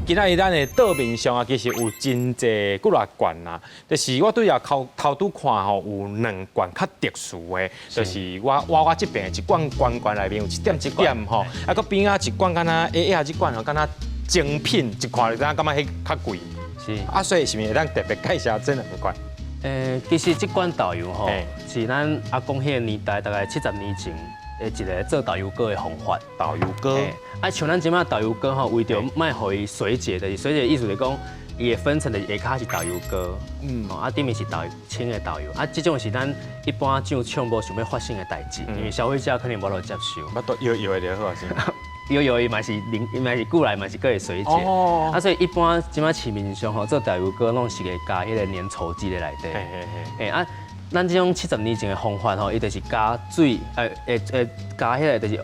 今仔日咱的桌面上啊，其實有真濟幾若罐啊。就是我對啊頭頭拄看吼，有兩罐較特殊的，就是我這邊一罐罐罐內面有一點一點吼，啊，閣邊仔一罐敢若欸這罐吼，敢若精品，一看就知影感覺彼較貴。
是。
啊，所以是毋是會當特別介紹這兩罐？
其實這罐豆油吼，是咱阿公彼个年代，大概70年前的一个做豆油膏的方法。
豆油膏。
啊，像咱這馬豆油膏吼，為著莫予伊水解，就是水解意思就是講，伊會分成的下跤是豆油膏，啊頂面是豆清的豆油，啊這種是咱一般醬廠無想欲發生的代誌，因為消費者可能無法度接受。
無都搖搖的就好啊，是。
搖搖伊嘛是凝，嘛是久來嘛是閣會水解。啊，所以一般這擺市面上吼做豆油膏攏是會加彼個粘稠劑咧內底。嘿啊，咱這種70年前的方法吼，伊就是加水，加彼個就是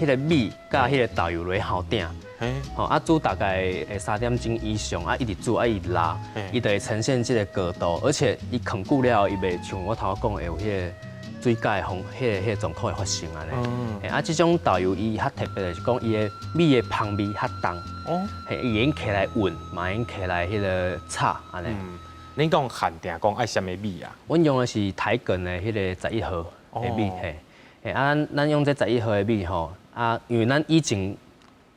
彼個米佮彼個豆油落去鼎。吼啊煮大概3點鐘以上啊，一直煮啊一直拉，伊就會呈現這個高度，而且伊囥久了後，伊袂像我頭仔講會有彼個水解風，彼個狀況會發生按呢。啊，這種豆油伊較特別的是講，伊的米的芳味較重，嘿，伊會用起來燜，嘛會用起來彼個炒按呢。
恁講限定講愛啥物米啊？
阮用的是台梗的彼個11號的米，嘿，嘿啊，咱用這十一號的米吼，啊，因為咱以前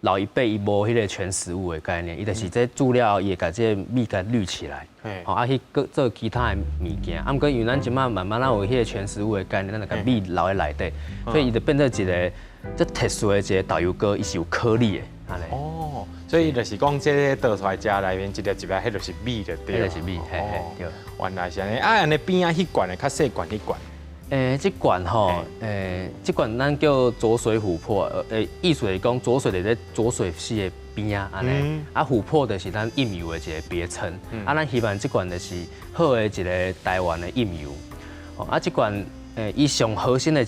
老一輩伊無彼個全食物的概念，伊就是這煮了後，伊會共這個米共濾起來，吼啊去閣做其他的物件。啊，毋過因為咱這擺慢慢仔有彼個全食物的概念，咱就共米留佇內底，所以伊就變做一個這特殊的一個豆油膏，伊是有顆粒的，按呢。
哦，所以就是講這個倒出來食內面一粒一粒，彼就是米就對。
彼就是米，嘿嘿，對。
原來是按呢，啊，按呢邊仔彼罐的較細罐彼罐。
這罐吼，這罐咱叫濁水琥珀，意思是講濁水佇咧濁水溪的邊仔按呢，啊，琥珀就是咱蔭油的一個別稱，啊，咱希望這罐就是好的一個台灣的蔭油，啊，這罐伊上核心的一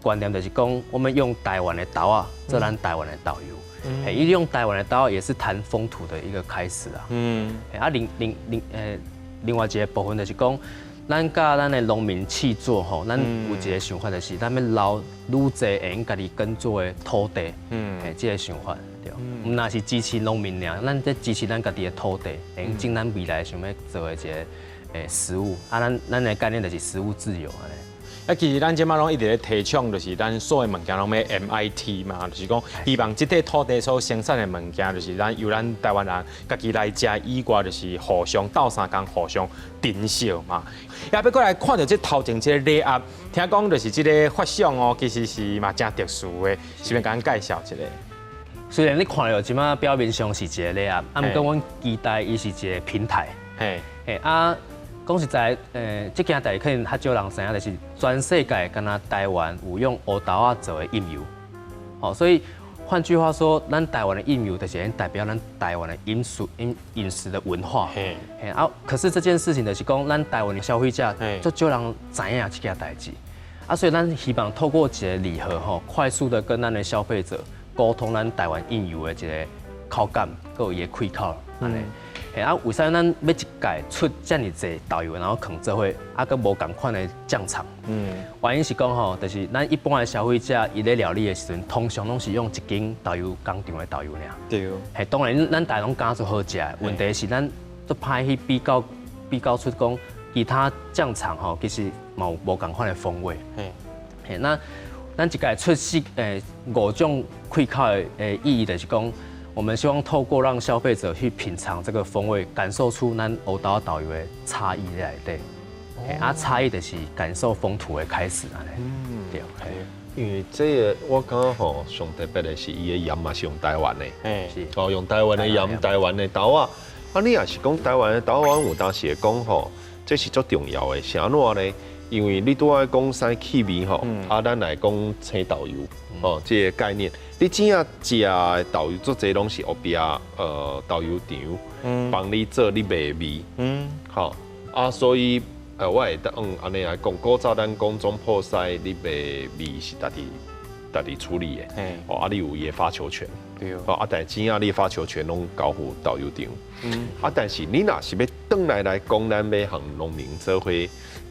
個觀念就是講，我們用台灣的豆仔做咱台灣的豆油，伊用台灣的豆仔也是談風土的一個開始啊，啊，另外一個部分就是講，咱佮咱的農民契作吼，咱有一個想法就是，咱欲留愈濟會用家己耕作的土地，嘿，這個想法對。毋但是支持農民爾，咱咧支持咱家己的土地，會用種咱未來想欲做的一個食物。啊，咱的概念就是食物自由按呢。
啊，其實咱這擺攏一直咧提倡，就是咱所有物件攏欲 MIT 嘛，就是講希望這塊土地所生產的物件，就是咱由咱台灣人家己來食以外，就是互相鬥相共，互相珍惜嘛。也欲過來看著這頭前這個禮盒，聽講就是這個發想哦，其實是嘛誠特殊的，是欲共咱介紹一下？
雖然你看著這擺表面上是一個禮盒，啊，毋過阮期待伊是一個平台。
嘿，
嘿啊。講實在，這件代誌可能較少人知影，就是全世界干焦台灣有用烏豆仔做的蔭油，好，所以換句話說，咱台灣的蔭油就是代表咱台灣的飲食的文化。
嘿，
啊，可是這件事情就是講，咱台灣的消費者足少人知影這件代誌，啊，所以咱希望透過一個禮盒吼，快速的跟咱的消費者溝通咱台灣蔭油的一個口感，閣有伊的開口，按呢。啊，為啥咱欲一屆出遮爾濟豆油，然後囥做伙，啊，閣無仝款的醬廠？原因是講吼，就是咱一般的消費者，伊咧料理的時陣，通常攏是用一間豆油工廠的豆油爾。嘿，當然咱大家攏感覺好食，問題是咱足歹去比較，比較出講其他醬廠吼，其實嘛有無仝款的風味。嘿，那咱一屆出四五種開口的意義，就是講，我們希望透過讓消費者去品嘗這個風味，感受出咱烏豆豆油的差異佇內底。啊，差異就是感受風土的開始按呢。對。
因為這個我感覺吼，上特別的是伊的鹽嘛是用台灣的，
是
哦，用台灣的鹽、台灣的豆仔。啊，你若是講台灣的豆仔，有當時會講吼，這是足重要的。是按怎呢？因為你拄仔講啥氣味吼，啊，咱來講青豆油，吼，這個概念，你真正食的豆油，足濟攏是後壁豆油廠幫你做你賣味，吼，啊，所以我會當按呢來講，古早咱講總鋪西，你賣味是家己家己處理的，哦，啊，你有伊的發球權，哦，啊，但是真正你發球權攏交予豆油廠，啊，但是你若是欲轉來來講，咱欲和農民做伙，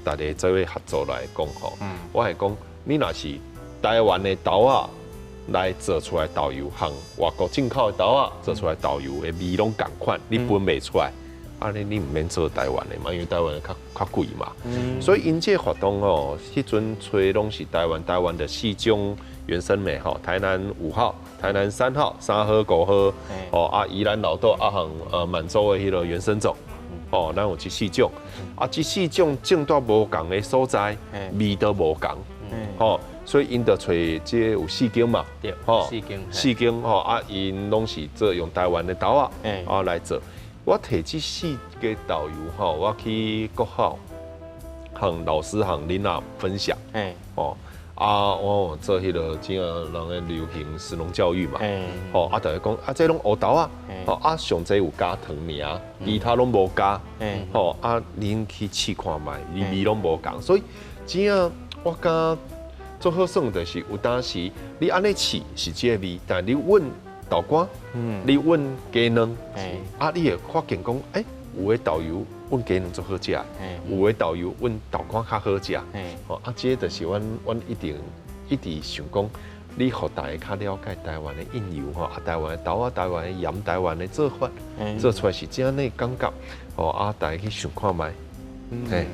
大家做伙合作來講吼，我會講，你若是台灣的豆仔來做出來豆油，和外國進口的豆仔做出來豆油的味攏仝款，你分袂出來，按呢你毋免做台灣的嘛，因為台灣的較較貴嘛。所以𪜶這個活動哦，彼陣揣攏是台灣台灣的四種原生米吼，台南5號、台南3號、3號、5號，哦啊，宜蘭老豆啊，和滿洲的彼個原生種，哦，咱有這四種，啊，這四種種佇無仝的所在，味都無仝，吼，所以𪜶就揣這有四間嘛，
對，四間，
四間吼，啊，𪜶攏是做用台灣的豆仔，啊來做。我提這四个豆油吼，我去國校和老師和囡仔分享。哦，啊，我有做彼个這個人咧流行食農教育嘛。吼，啊，就講啊，這攏烏豆啊，吼，啊，上濟有加糖爾，其他攏無加。吼，啊，恁去試看覓，伊味攏無仝，所以這樣我感覺做好耍就是有當時你按呢試是這個味，但你揾豆乾，你揾雞卵，啊，你會發現講，欸，有的豆油揾雞卵足好食，有的豆油揾豆乾較好食，吼，啊，這就是阮一定一直想講，你予大家較了解台灣的印油吼，啊，台灣的豆仔、台灣的鹽、台灣的做法，做出來是這樣的感覺，吼，啊，大家去想看覓，嘿。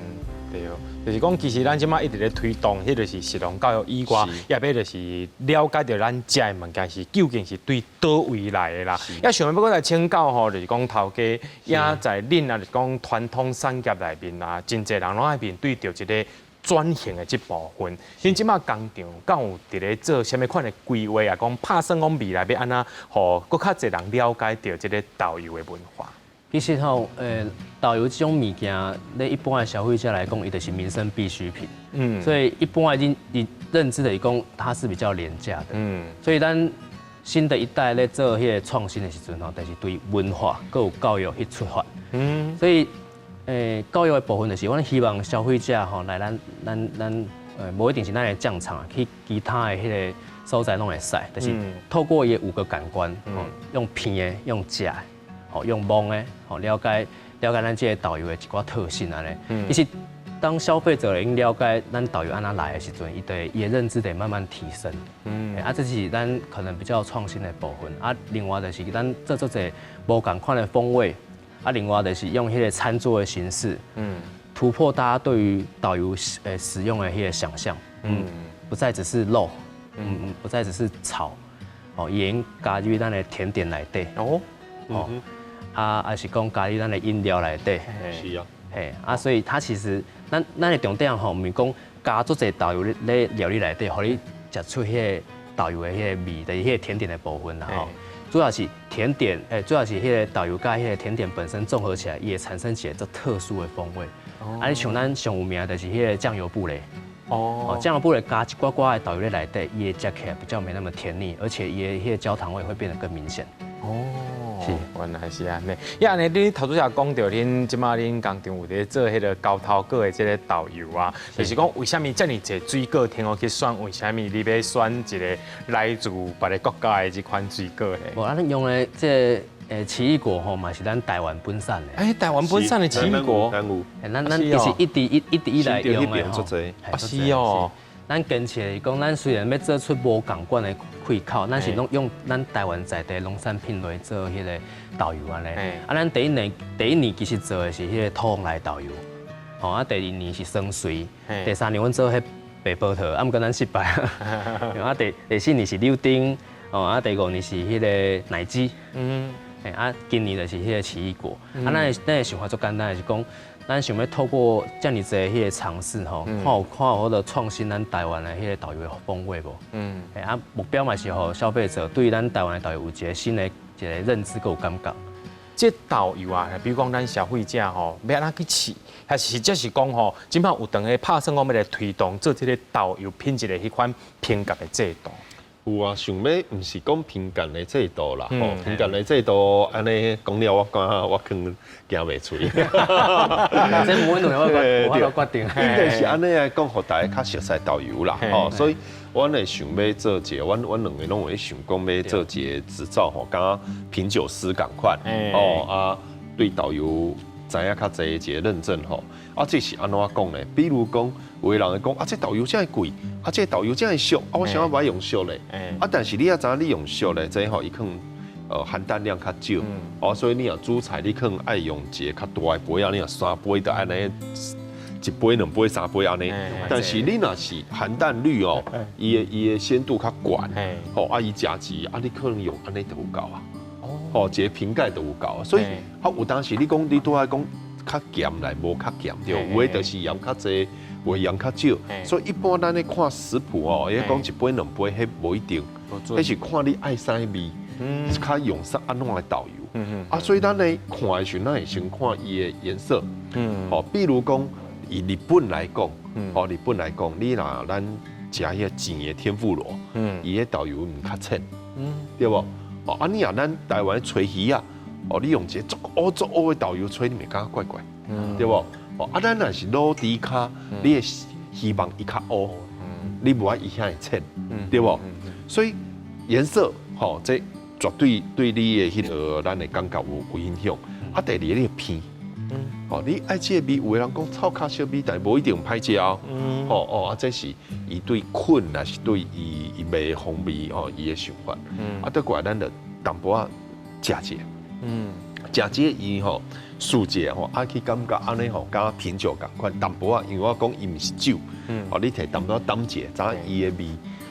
對哦，就是講，其實咱這馬一直咧推動，彼個是食農教育以外，也欲就是了解著咱食的物件是究竟是對佗位來的啦。也想欲閣來請教吼，就是講頭家，也在恁啊，就是講傳統產業內面啊，真濟人攏愛面對著這个轉型的這部分。恁這馬工廠敢有佇咧做啥物款的規劃啊？講拍算講未來欲按怎，予閣較濟人了解著這个豆油的文化。
其實吼，豆油這種物件，咧一般的消費者來講，伊就是民生必需品。所以一般的認知的講，它是比較廉價的。所以咱新的一代咧做彼个創新的時陣吼，就是對文化閣有教育去出發。所以，教育的部分就是，阮希望消費者吼來咱，無一定是咱的醬廠去其他的彼个所在攏會使，就是透過伊的五個感官，用聞的，用食的。哦，用摸的，哦，了解了解咱這个豆油的一寡特性按呢。其實當消費者已經了解咱豆油按怎來的時陣，伊的伊的認知得慢慢提升。啊，這是咱可能比較創新的部分。啊，另外就是咱做做這無仝款的風味。啊，另外就是用彼个餐桌的形式，突破大家對於豆油使用的彼個想象。不再只是肉，不再只是炒，哦，已經加入咱的甜點內底。哦。啊，還是講加入咱的飲料內底。
是啊。
嘿，啊，所以它其實，咱的重點吼，毋是講加足濟豆油咧料理內底，予你食出彼个豆油的彼个味，就是彼个甜點的部分啦吼。主要是甜點，主要是彼个豆油佮彼个甜點本身綜合起來，伊會產生一個足特殊的風味。啊，你像咱上有名的就是彼个醬油布蕾。哦。醬油布蕾加一寡寡的豆油咧內底，伊會食起來比較沒那麼甜膩，而且伊的彼个焦糖味會變得更明顯。
哦，是，原來是按呢。呀，按呢，你頭拄才講著，恁這馬恁工廠有佇做彼个猴頭果的這个豆油啊，就是講為啥物遮爾濟水果通好去選？為啥物你欲選一个來自別个國家的這款水果咧？
無，咱用的這个奇異果吼，嘛是咱台灣本產的。
欸，台灣本產的奇異果。
咱其實一直一直以來用的吼。
啊，是哦。
咱堅持是講，咱雖然欲做出無仝款的開口，咱是攏用咱台灣在地農產品來做彼个豆油按呢。啊，咱第一年其實做的是彼个土黃梨豆油，吼啊，第二年是雙穗，第三年阮做彼白葡萄，啊，毋過咱失敗。啊，第四年是柳丁，哦，啊，第五年是彼个奶雞，啊，今年就是彼个奇異果。啊，咱的想法足簡單，就是講，咱想欲透過遮爾濟彼个嘗試吼，看有法度創新咱台灣的彼个豆油的風味無？啊，目標嘛是予消費者對咱台灣的豆油有一个新的一个認知，閣有感覺。
這豆油啊，比如講咱消費者吼，欲按怎去試，還是這是講吼，這擺有當咧拍算講欲來推動做這个豆油品質的彼款評鑑的制度。
有啊，想欲毋是講評鑑的制度啦，吼，評鑑的制度按呢講了，我感覺我可能行袂出。
這毋阮兩個無法度決定。
應該是按呢來講，予大家較熟悉豆油啦，吼，所以阮會想欲做一个，阮兩个攏會想講欲做一个執照吼，佮品酒師仝款，哦啊，對豆油知影較濟一个認證吼。啊，這是按怎講呢？比如講，有的人會講啊，這豆油遮爾貴，啊，這豆油遮爾俗，啊，我想欲用俗的。啊，但是你也知影，你用俗的，這吼伊可能含氮量較少，哦，所以你若煮菜，你可能愛用一个較大的杯仔，你若三杯就按呢一杯、兩杯、三杯按呢。但是你若是含氮率哦，伊的鮮度較懸，吼，啊，伊食錢啊，你可能用按呢就有夠啊。哦，一个瓶蓋就有夠啊。所以啊，有當時你講你拄仔講較鹹來無較鹹對，有的就是鹽較濟，有的鹽較少。所以一般咱咧看食譜哦，伊講一杯兩杯，彼無一定，彼是看你愛啥味，較用啥按怎的豆油。啊，所以咱咧看的時陣，咱會先看伊的顏色。哦，比如講以日本來講，哦，日本來講，你若咱食彼個甜的天婦羅，伊的豆油毋較淺，對無？哦，啊，你若咱台灣炊魚仔，哦，你用一个足烏足烏的豆油炊，你會感覺怪怪，對無？哦，啊，咱若是滷豬跤，你會希望伊較烏，你無愛伊遐爾淺，對無？所以顏色，吼，這絕對對你的彼個咱的感覺有影響。啊，第二個你的鼻，哦，你愛這個味，有的人講臭較小味，但無一定歹食哦。哦哦，啊，這是伊對菌，還是對伊伊賣的風味哦，伊的想法。啊，倒過來咱就淡薄仔食者，食這伊吼試者吼，啊去感覺按呢吼，佮品酒仝款淡薄仔，因為我講伊毋是酒，哦，你提淡薄仔淡者，知影伊的味。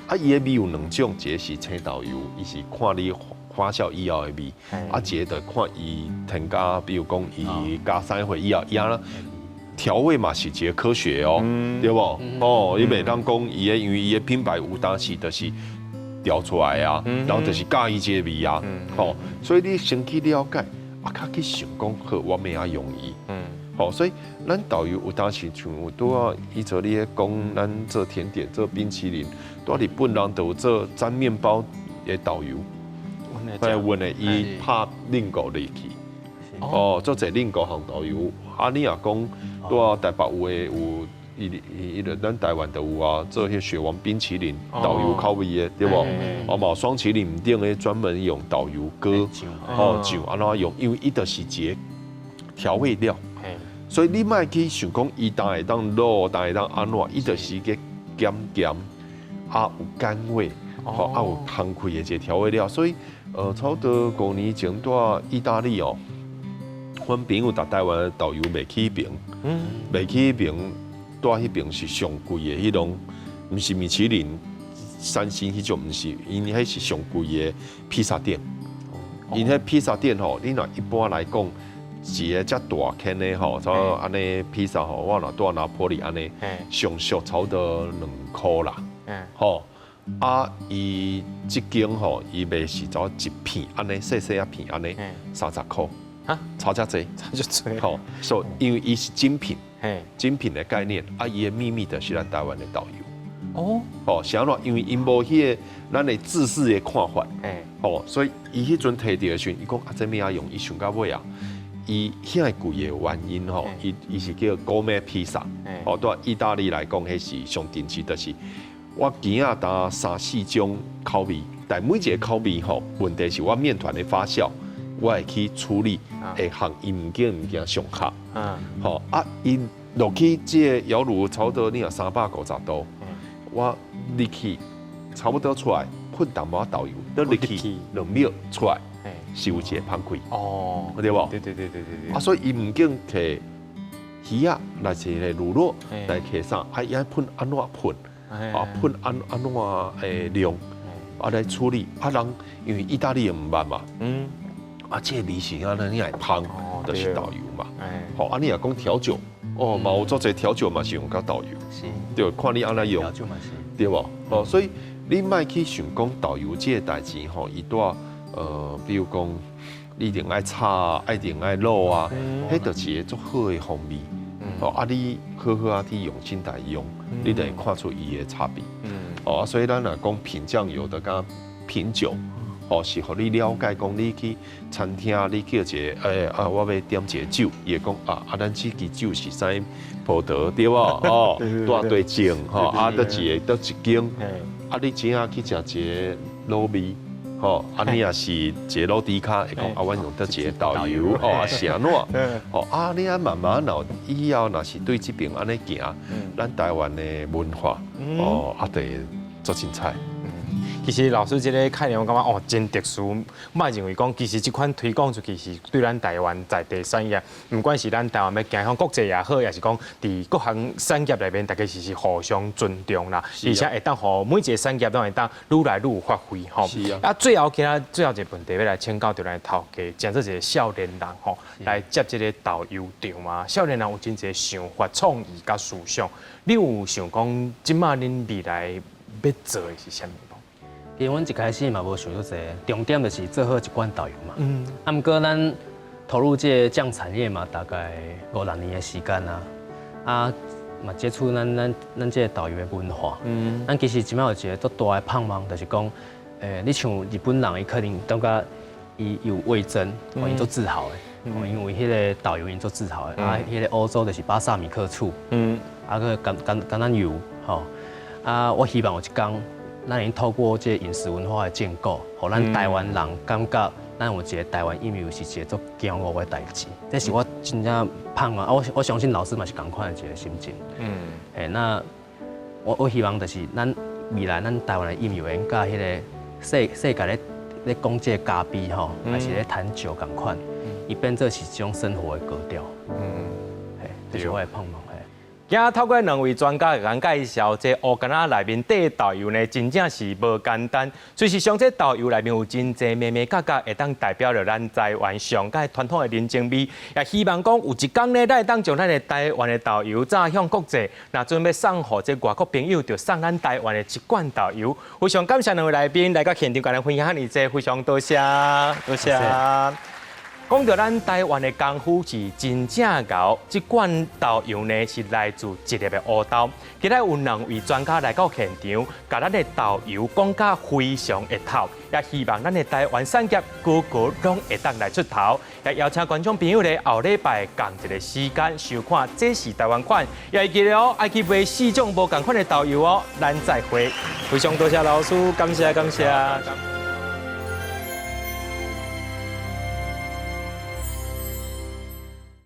啊，伊的味有兩種，一個是青豆油，伊是看你發酵以後的味；啊，一個就看伊添加，比如講伊加啥貨以後，伊按怎調味嘛是一個科學哦，對無？哦，你袂當講伊的，因為伊的品牌有當時就是調出來啊，然後就是佮意這個味啊，吼，所以你先去了解，啊，較去想講好，我欲按怎用伊。好，所以咱導遊有當時像有拄仔伊做你咧講，咱做甜點、做冰淇淋，拄仔日本人就有做沾麵包的導遊，哎，阮的伊拍冷鍋入去，哦，做這冷鍋行導遊。啊，你若講拄仔台北有的有，伊伊伊咱台灣就有啊，做彼雪王冰淇淋豆油口味的，對無？哦嘛，霜淇淋頂的專門用豆油膏，哦醬按怎用？因為伊就是一個調味料。所以你莫去想講伊當會當滷，當會當按怎，伊就是一個鹹鹹啊有甘味，吼啊有香氣的一個調味料。所以，差不多5年前佇意大利哦，阮朋友佇台灣的導遊袂起彼爿，袂起彼爿，佇彼爿是上貴的彼種，毋是米其林三星彼種，毋是，𪜶彼是上貴的披薩店。𪜶彼披薩店吼，你若一般來講，一个遮大間的吼，像按呢披薩吼，我若佇拿坡里按呢，上俗差不多2箍啦，吼啊，伊這間吼，伊賣是走一片按呢細細仔片按呢，30箍，
啊，
差遮濟，
差遮濟，
吼，所以因為伊是精品，精品的概念，啊，伊的秘密就是咱台灣的豆油，哦，吼，是按怎？因為𪜶無彼个咱的制式的看法，吼，所以伊彼陣提著的時陣，伊講啊，這欲按怎用，伊想到尾啊。伊遐貴的原因吼，伊是叫 gourmet 披薩，哦，對意大利來講，彼是上定制，就是我羹仔焦三四種口味，但每一個口味吼，問題是我麵團的發酵，我會去處理，會予伊毋驚物件上合，吼啊，伊落去這個窯爐差不多你若350度，我入去差不多出來噴淡薄仔豆油，倒入去2秒出來。是有一個芳氣哦，對無？
對對對對對對。
啊，所以伊毋管提魚仔，來是個乳酪來提啥，啊，伊愛噴按怎噴，啊噴按按怎的量，啊來處理。啊人因為意大利人毋捌嘛，啊這個味是按呢你會芳，就是豆油嘛。好，啊你若講調酒，哦嘛有足濟調酒嘛是用佮豆油，對，看你按怎用，對無？哦，所以你莫去想講豆油這個代誌吼，伊帶。比如講，你一定愛炒啊，一定愛滷啊，彼就是一個足好的風味。哦，啊，你好好啊去用心來用，你就會看出伊的差別。哦，所以咱若講品醬油的佮品酒，哦，是予你了解講，你去餐廳你叫一个，欸啊，我欲點一個酒，伊會講啊，啊，咱這支酒是啥葡萄對無？哦，佇佗種吼，啊，佗一个佗一間，啊，你真正去食一个滷味。吼，啊，你若是一个滷豬跤，會講啊，阮用佗一个豆油，哦，啊是按怎？哦，啊，你啊慢慢若以後若是對這爿按呢行，咱台灣的文化，哦，啊，就會足精彩。
其實老師這个概念，我感覺哦真特殊。我認為講，其實這款推廣出去是對咱台灣在地產業，毋管是咱台灣欲走向國際也好，抑是講佇各項產業內面，大家是是互相尊重啦，而且會當予每一个產業攏會當愈來愈有發揮吼。啊，最後今仔最後一个問題欲來請教著咱頭家，成做一个少年人吼，來接這个導遊場嘛。少年人有真濟想法、創意佮思想，你有想講這馬恁未來欲做的是啥物無？
其實阮一開始嘛無想足濟，重點就是做好一罐豆油嘛。啊，毋過咱投入這個醬產業嘛，大概五六年的時間啊，啊嘛接觸咱這個豆油的文化。咱其實這擺有一個足大的盼望，就是講，你像日本人，伊可能感覺伊有味噌，伊足自豪的，因為彼個豆油𪜶足自豪的。啊，彼個歐洲就是巴薩米克醋，啊閣橄欖油，吼。啊，我希望有一工，咱會透過這個飲食文化的建構，予咱台灣人感覺咱有一個台灣蔭油是一個足驕傲的代誌。這是我真正盼望啊！我相信老師嘛是仝款的一個心情。那我希望就是咱未來咱台灣的蔭油會佮彼個世界咧講這個咖啡吼，還是咧談酒仝款，伊變做是一種生活的格調。嘿，這是我的盼望。
今仔透過兩位專家共咱介紹，這烏柑仔內面底豆油呢，真正是無簡單。事實上，這豆油內面有真濟眉眉角角，會當代表著咱台灣上蓋傳統的人情味。也希望講有一天呢，咱會當將咱的台灣的豆油走向國際，若準備送予這外國朋友，就送咱台灣的一罐豆油。非常感謝兩位來賓來到現場，共咱分享遮爾濟，非常多謝，多謝。講到咱台灣的功夫是真正𠢕，這罐豆油呢是來自一粒的烏豆。今日有兩位專家來到現場，共咱的豆油講甲非常的透，也希望咱的台灣產業個個攏會當來出頭。也邀請觀眾朋友咧後禮拜仝一个時間收看《這是台灣款》，也會記得哦，愛去買四種無仝款的豆油哦。咱再會，非常多謝老師，感謝感謝。